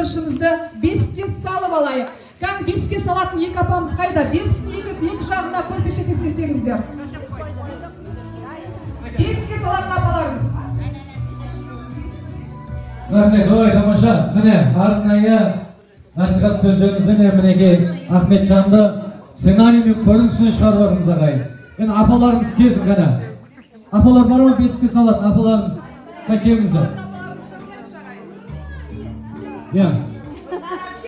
Бүлдіршімізді бесікке салып алайық. Кән, бесікке салатын екі апамыз қайда? Бесіктің екі жағына көрпеше төсесеңіздер. Бесікке салатын апаларымыз. Рахмет, ой, тамаша. Міне, арнайы насихат сөздеріңізді, мінекей, Ахметжанды сценариймен көрінісіне шығарып жатырмыз, ағайын. Енді апаларымыз келсін, қане. Апалар бар ма, бесікке салатын апаларымыз? Қане, келіңіздер. Иә.